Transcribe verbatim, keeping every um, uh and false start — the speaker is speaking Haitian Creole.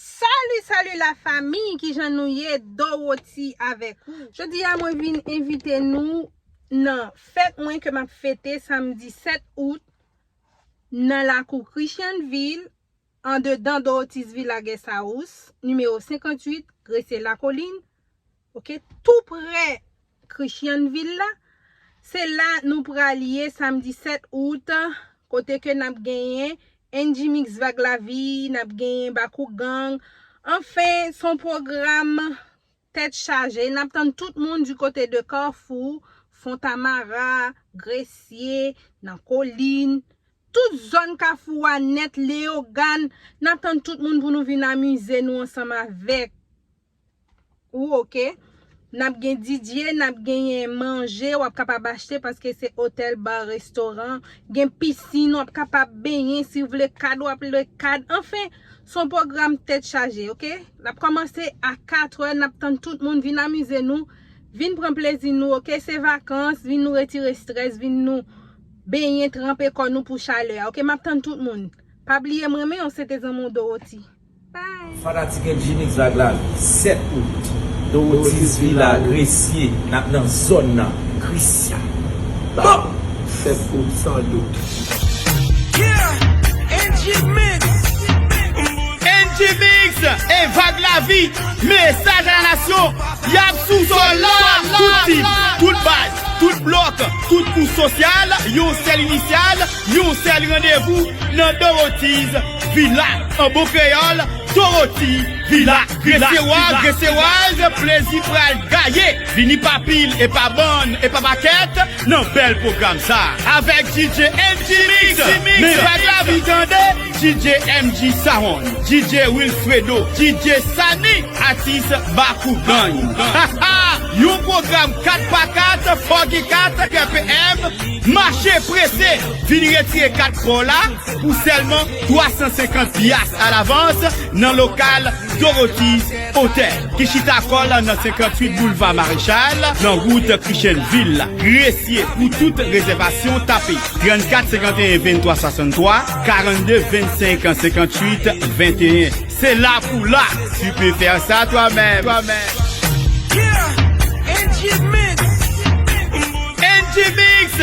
Salut, salut la famille, kijan nou ye? Dorothy avèk ou. Jodi a mwen vin envite nou nan fèt mwen ke m ap fete samdi sèt out nan lakou Christianville, andedan Dorothy's Villa Guest House, nimewo senkanntuit, Gressier Lakolin, oke, tou prè Christianville la. Se la nou pral ye samdi sèt out, kote ke n ap genyen N G Mix Vag Lavi, n ap genyen Bakou Gang. Anfen, se yon pwogram tèt chaje. N ap tann tout moun du côté de Carrefour, Fontamara, Gressier, nan Kolin, tout zòn Kafou a nèt, Leyogàn. N ap tann tout moun pou nou vin amize nou ansanm avèk ou, oke? N ap gen D J, n ap genyen manje, w ap kapab achte paske se otèl, bar, restoran. Gen pisin, w ap kapab benyen si w vle kad, w ap lwe kad. Anfen, se yon pwogram tèt chaje, oke? L ap kòmanse a katrè, n ap tann tout moun, vin amize nou, vin pran plezi nou, oke? Se vakans, vin nou retire estrès, vin nou benyen, tranpe kò nou pou chalè a, oke? M ap tann tout moun. Pa bliye m renmen w, se te zanmi w Dorothy. Bye. Fanatik N G Mix Vag Lavi, sèt out, Dorothy's Villa, Gressier, n ap nan zòn nan, Christian. Bon! Sèt out, san dout. Yeah! N G Mix! N G Mix e Vag Lavi, mesaj a la nasyon, y ap sou zòn la, tout tip, tout baz, tout blòk, tout kouch sosyal, yon sèl inisyal, yon sèl randevou nan Dorothy's Villa. An bon kreyòl, Dorothy Villa. Gresewaz, Gresewaz, plezi pral gaye. Vini pa pil, e pa bann, e pa pakèt, nan bèl pwogram sa. Avèk D J M G Mix, men Vag Lavi tande, D J M G Sound, D J Wilfredo, D J Sani, atis Bakou Gang. Yon pwogram kat pa kat, fò gen kat, K P M, mache prese, vin retire kat pa w la pou sèlman twa san senkant pyas alavans nan lokal Dorothy's Hotel, ki chita kò l nan senkanntuit Boulva Marechal, nan wout Christianville, Gressier. Pou tout rezèvasyon, tape trannkat senkanteyen venntwa swasanntwa, karannde vennsenk senkanntuit venteyen. C'est là pour là. Tu peux faire ça toi-même. Toi-même. Yeah, N G Mix. N G Mix.